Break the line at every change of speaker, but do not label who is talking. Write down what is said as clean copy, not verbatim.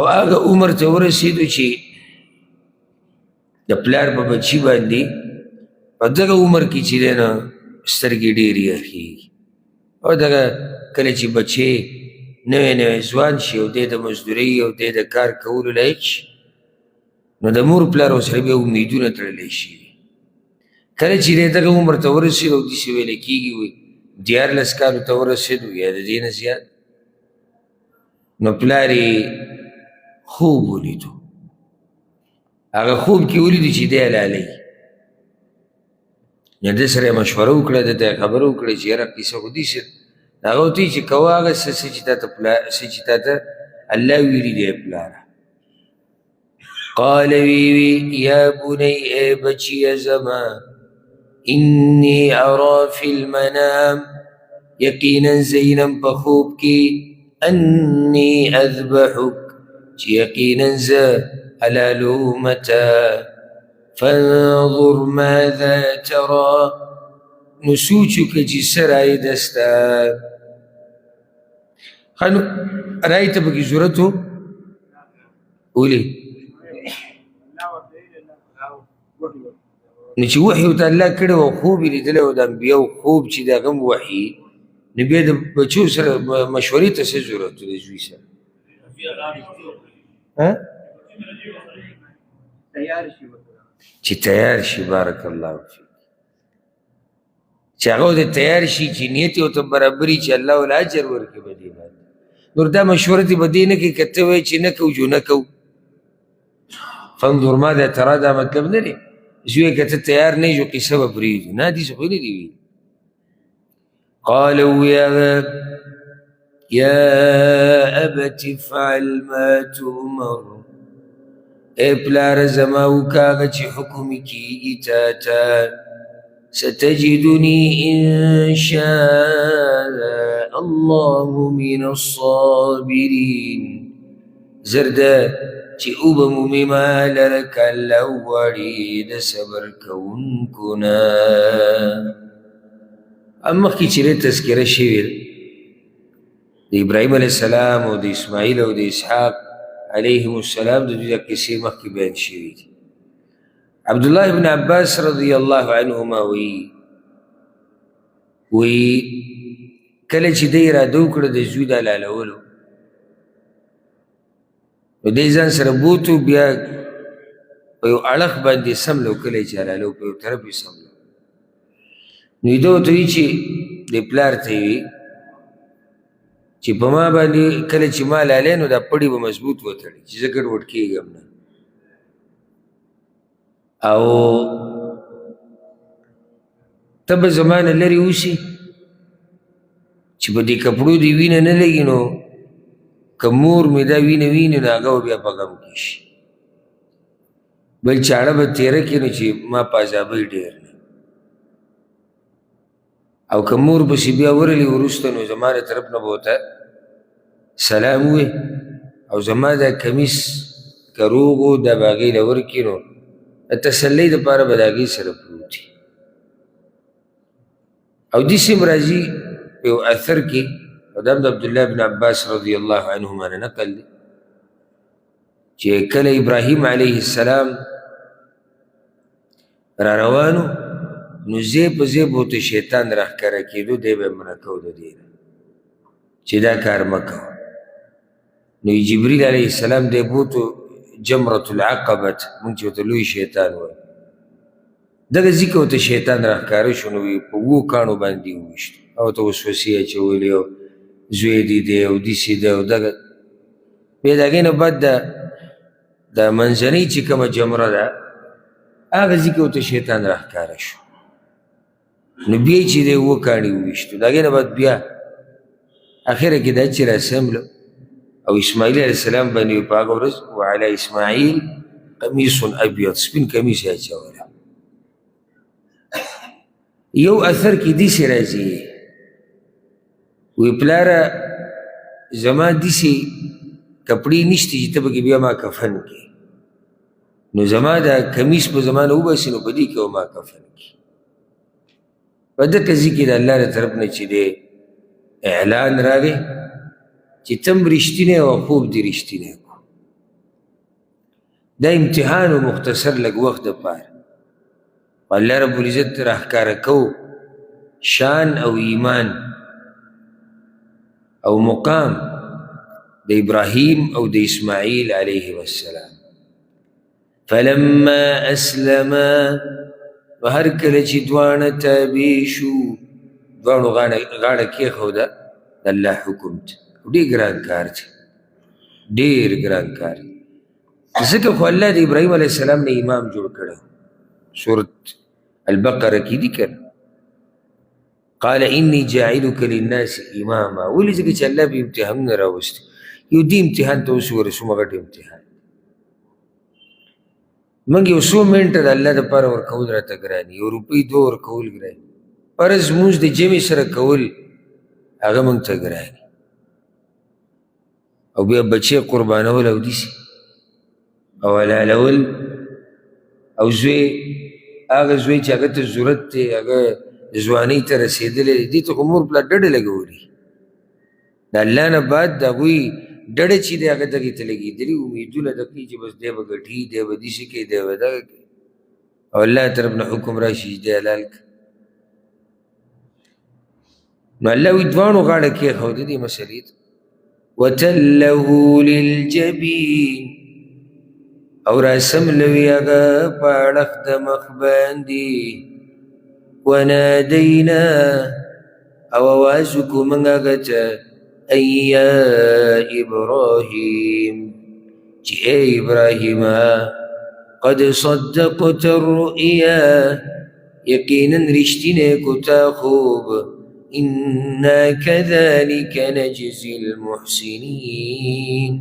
او هغه عمر ته ورسېدو چې د پلار په بچي باندې په دغه عمر کې چې دی نو سترګې ډېرې یخېږي. او دغه کله چې بچی نوی نوی ځوان شي او دی د مزدورۍ او دی د کار کولو لایق شي، نو د مور پلار ورسره بیا امیدونه تړلی شي. کله چې دی دغه عمر ته ورسېد او داسې ویل کېږي وایي 13 کالو ته ورسېدو یا د دې نه زیات، نو پلار یې خوب ولیدو. هغه خوب کې ولیدو چې دی حلالوي. نو ده سره یې مشوره وکړه، ده ته یې خبره وکړه چې یاره قیصه خو داسې ده. هغه ورته وایي چې کوه هغه څه څه چې تا ته الله ویلي دی پلاره. قال وی وی یا بنی، ای بچیه زما، انی ارا فی المنام، یقینا زینم په خوب کې، انی اذبحک، چې یقینا زه حلالوم تا، فانظر ماذا ترى، نو سوچ وکړه چې څه رایه ده ستا. ښه نو رایې ته پکې ضرورت و؟ ولې؟ نو چې وحي ورته الله کړی وه، خوب یې لیدلی و، د انبیاو خوب چې د هغه هم وحي، نو بیا د بچو سره مشورې ته څه ضرورت و د زوی سره؟ چې تیار شي. بارک الله فیک. چې هغه ورته تیار شي، چې نیت یې ورته برابري، چې الله ورله اجر ورکړي په دې باندې. نور دا مشوره دې په دې نه کوي، که ته وایې چې نه کوو جو نه کوو. فانظر ماذا ترى دا مطلب نه دی زویه که ته تیار نه یې جو قصه به پرېږدو، نه داسې خو نه دي ویلي. قالوا يا أبت افعل ما تؤمر، ای پلاره زما وکړه هغه چې حکم کېږي تا ته، ستجدني إن شاء الله من الصابرين، زر ده چې وبه مومې ما لره که الله وغواړي د صبر کوونکو نه. مخکې چې تذکره شوې د ابراهیم علیه السلام او د اسماعیل او د اسحاق علیهم السلام د دوی د قصې مخکې بیان شوي دي. عبدالله ابن عباس رضی الله عنهما وایي کله چې دی اراده وکړه د زوی د حلالولو، نو دی ځان سره بوتو، بیا په یو اړخ باندې سملو، کله چې حلالو په یو طرف یې سملو، نو ده ورته وایي چې د پلار ته یې وي چې په ما باندې کله چې ما لالی نو دا پړی به مضبوط وتړي چې زه ګډوډ کېږم نه. او ته به زما نه لرې اوسي چې په دې کپړو دې وینه نه لګي، نو که مور مې دا وینه ویني نو هغه به بیا په غم کې شي، بل چاړه به تېره کړي نو چې ما په عذابۍ ډېر نه. او که مور پسې بیا ورغلې وروسته نو زما له طرف نه به ورته سلام ووایي، او زما دا کمیس که روغ و دا به هغې له ورکړي، نو د تسلۍ دپاره به د هغې سره پروت وي. او داسې هم راځي په یو اثر کې، او دا هم د عبدالله بن عباس رضی الله عنهما نه نقل دی، چې کله ابراهیم علیه السلام را روانو نو ځای په ځای به ورته شیطان راښکاره کېدو، دی به یې منع کو د دې نه چې دا کار مه کوه. نو جبریل علیه السلام دی بوتو جمرة العقبة، مونږ چې ورته لوی شیطان وایو، دغه ځای کې ورته شیطان راښکاره شو، نو په اوو کاڼو باندې یې وویشت او ورته وسوسې یې اچولې او زوی دې دی او داسې دی او دغه. بیا د هغې نه بعد د منځنۍ چې کومه جمره ده هغه ځای کې ورته شیطان راښکاره شو، نو بیا چې دی اووه کاڼي وویشتو. د هغې نه بعد بیا اخره کې دا چې راسملو او اسماعیل علیه السلام باندې په هغه ورځ وعلی اسماعیل قمیص ابیض، سپین کمیس یې اچولی. یو اثر کې داسې راځي وی پلاره زما داسې کپړې نشته چې ته پکې بیا ما کفن کړې، نو زما دا کمیس په زما نه وباسي نو په دې کې به ما کفن کړي. په دغه ځای کې د الله له طرف نه چې دی اعلان راغی چې ته هم رښتینی او خوب دې رښتینی کړو. دا امتحان و مختصر لږ وخت دپاره. الله رب العزت راښکاره کو شان او ایمان او مقام د ابراهیم او د اسماعیل علیهم السلام. فلما اسلما، نو هر کله چې دواړه تابع شو، دواړو غاړه کېښوده د الله حکم ته. ډېر ګران کار دی، ډېر ګران کار دی. ځکه خو الله د ابراهیم علیه السلام نه امام جوړ کړی. سورة البقره کې دي که نه، قال انی جاعلک للناس اماما. ولې؟ ځکه چې الله به امتحانونه راوستي. یو دې امتحان ته اوس وګوره څومره غټ امتحان. موږ یو څو منټه د الله دپاره ورکول راته ګران، یو روپۍ دوه ورکول ګران، فرض لمونځ د جمع سره کول هغه موږ ته ګران، او بیا بچی قربانول او داسې او حلالول، او زوی هغه زوی چې هغه ته ضرورت دی، هغه ځوانۍ ته رسېدلی دی، دې ته خو مور پلار ډډه لګولي. د الله نه بعد د هغوی ډډه چې دی هغه دغې ته لګېدلي، امیدونه دقې چې بس دی به ګټي، دی به داسې کوي، دی به دغه کوي، او الله طرف نه حکم راشي چې دی حلال کړه. نو الله وایي دواړو غاړه کېښوده دې مسئلې ته. وتله للجبین، او راسملوي هغه په اړخ د مخ باندې. ونادینا، او اواز وکړو موږ هغه ته، ای یا ابراهیم، چې ای ابراهیمه، قد صدقت الرؤیا، یقینا رښتینی کو تا خوب. انا كذلك نجزي المحسنين.